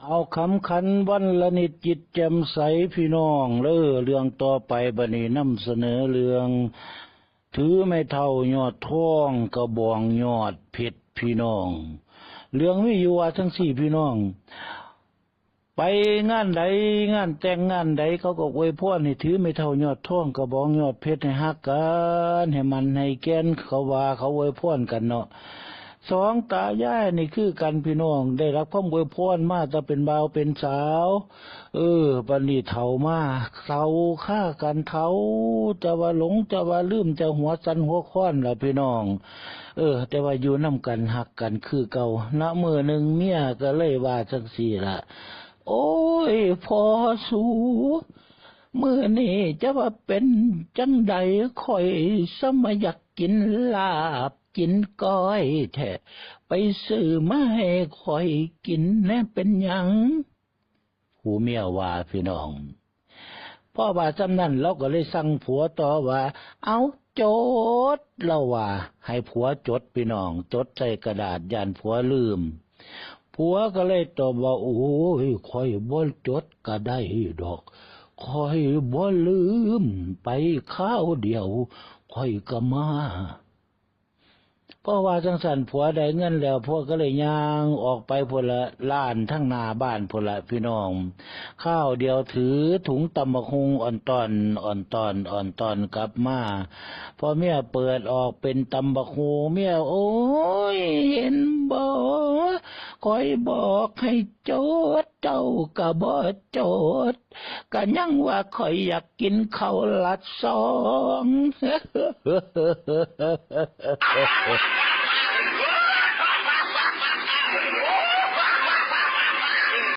ເອົາຄຳຂັນວັນລະນິດຈິດແຈ່ມໃສພີ່ນ້ອງເດີ. ເລື່ອງຕໍ່ໄປບັດນີ້ນຳສະເໜີເລື່ອງ ຖືໄມ້ເຖົ້າຍອດທອງ ກະບອງຍອດເພັດພີ່ນ້ອງ. ເລື່ອງມີຢູ່ວ່າຈັ່ງຊີ້ພີ່ນ້ອງ, ໄປງານໃດ ງານແຕ່ງງານໃດ ເຂົາກໍອວຍພອນໃຫ້ຖືໄມ້ເຖົ້າຍອດທອງ ກະບອງຍອດເພັດ ໃຫ້ຮັກກັນ ໃຫ້ໝັ້ນໃຫ້ແກ່ນ ເຂົາວ່າເຂົາອວຍພອນກັນເນາະ. ສອງຕາຍາຍນີ້ຄືກັນພີ່ນ້ອງ ໄດ້ຮັບຄຳອວຍພອນມາແຕ່ເປັນບ່າວເປັນສາວ. ເອີ ບັດນີ້ເຖົ້າມາ ເຖົ້າຄາກັນເຖົ້າ ຈະວ່າຫຼົງ ຈະວ່າລືມ ຈະຫົວສັ່ນຫົວຄອນລະພີ່ນ້ອງ. ເອີ ແຕ່ວ່າຢູ່ນຳກັນຮັກກັນຄືເກົ່າ. ນະມື້ໜຶ່ງເມຍກໍເລີຍວ່າຈັ່ງຊີ້ລະ, ໂອ້ຍ ພໍ່ສູ ມື້ນີ້ຈະວ່າເປັນຈັ່ງໃດ ຂ້ອຍສະມາຢາກກິນລາບ ກິນກ້ອຍແທ້ ໄປຊື້ມາໃຫ້ຂ້ອຍກິນແດ່ ເປັນຫຍັງ? ຜູ້ເມຍວ່າພີ່ນ້ອງ. ພໍວ່າສ່ຳນັ້ນ ລາວກໍເລີຍສັ່ງຜົວຕໍ່ວ່າ ເອົາ ຈົດ ລາວວ່າ ໃຫ້ຜົວຈົດພີ່ນ້ອງ ຈົດໃສ່ກະດາດ ຢ້ານຜົວລືມ. ຜົວກໍເລີຍຕອບວ່າ ໂອ້ຍ ຂ້ອຍບໍ່ຈົດກໍໄດ້ດອກ ຂ້ອຍບໍ່ລືມ ໄປຄາວດຽວຂ້ອຍກໍມາ. ພໍວ່າຈັ່ງຊັ້ນ ຜົວໄດ້ເງິນແລ້ວ ຜົວກໍເລີຍຍ່າງອອກໄປພຸ້ນລະ ຮ້ານທາງໜ້າບ້ານພຸ້ນລະພີ່ນ້ອງ. ຄາວດຽວຖືຖົງຕຳບັກຫຸ່ງອ່ອນຕອນ ອ່ອນຕອນ ອ່ອນຕອນກັບມາ. ພໍເມຍເປີດອອກເປັນຕຳບັກຫຸ່ງ ເມຍ ໂອ້ຍ ເຫັນບໍ່ ຂ້ອຍບອກໃຫ້ຈົດ ເຈົ້າກໍບໍ່ຈົດ ກໍຍັງວ່າຂ້ອຍຢາກກິນເຂົ້າລະຊອງ.